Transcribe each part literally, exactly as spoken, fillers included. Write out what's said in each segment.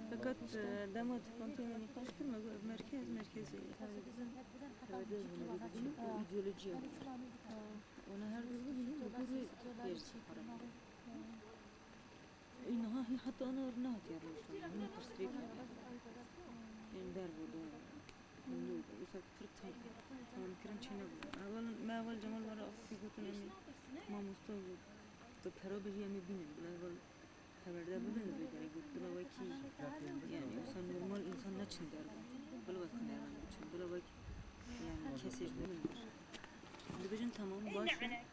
Fakat, e, dema toplantiya me nîqaş kir, me got, ev merkez, merkezê îdeolojî ye. Wana her du bibînin, bi gurî yê ji xwe re. Ê niha hî heta ana nehatiye rûniştandin, hîn pirsgirêk hene. Ên derve de. Wisa pir tam, tamamkirin çênebû. Ewil, me ewil Cemal were avkî gotin, em ê mamoste û bi pera bêjî em ê bînin. Bila ewil perwerde bibin li vê derê got, bila wekî, yani, wisa normal însan neçin derve. Bila wek hunermend biçin, bila wek, yani, kesê ji bibin. Dibêjin tamam, baş e.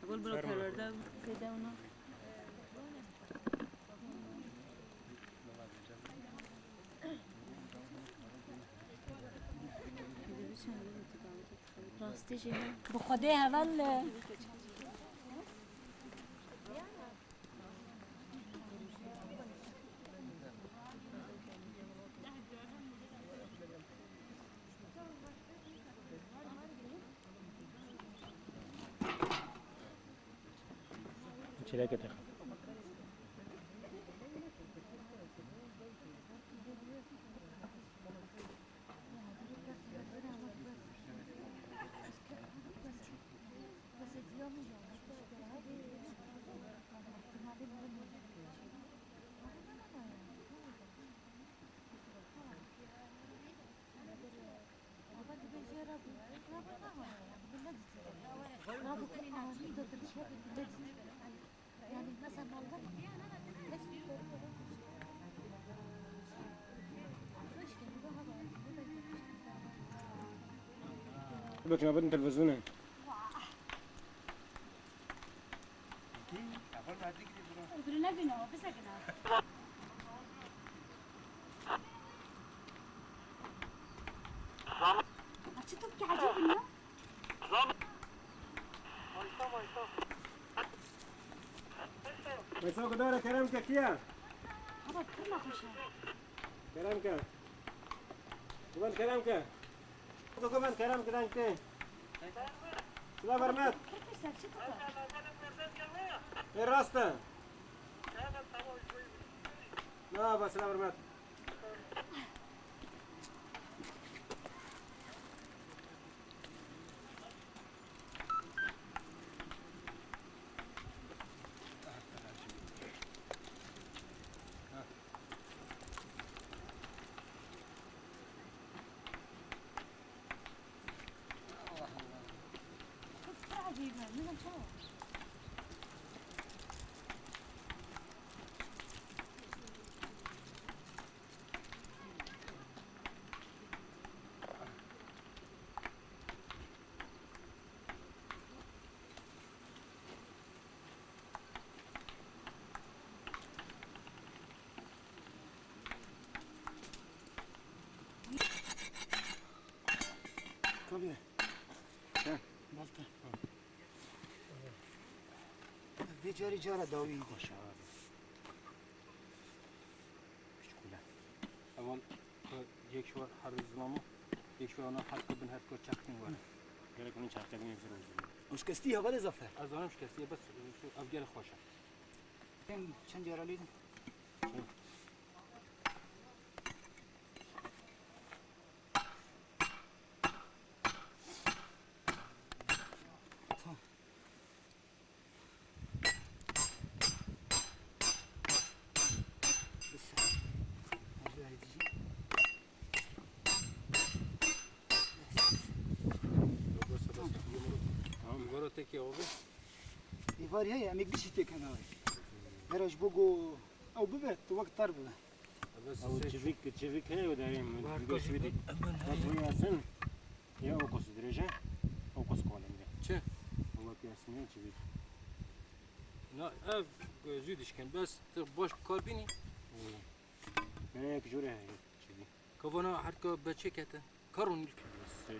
Ewil bila perwerde fêde wina. Rastî jî he. Bi Xwedê heval e. Çêlekê te. Bakın, bakın televizyonu. Öbürüne bin o, bize bin o. Açı top ki acı bin o. Meysa, gudara kerem ke kiya? Ama pir nexweş e. Kerem ke. Guvan kerem ke. Guvan kerem ke deng te. Silav vermet. Pir pir serçe tutar. E, rast e. Na, ba silav vermet. Tabii. He. Balta. Vê carî cara dawî. Xweş abi. Piçkûle. Evan ku yek şuar her zilamo, yek şuar ona her ku bin her ku çaktın var. Gerek onun çaktın bir zor oldu. Şikestî hevalê Zafer. Ez zanim şikestî, bes şu ev gelek xweş e. Çend, çend yara lêdin? Tamam. Tamam. Goro teke abi. Êvarî heye, em ê giştî têkene wê. Here ji bo ku ew bibe, tu wek tar bibe. Ew çivik, çivik heye wê derê min. Çivik wî dî. Bak, bu Yasin. Ya o kos dirêj e, o kos kolinde. Çi? O bak Yasin ya çivik. Na, ev, e, zû dişkin, bes tu baş kar bînî. Bere yek jûre heye çivik. Kavana herka beçe kete. Karun. Bes, e,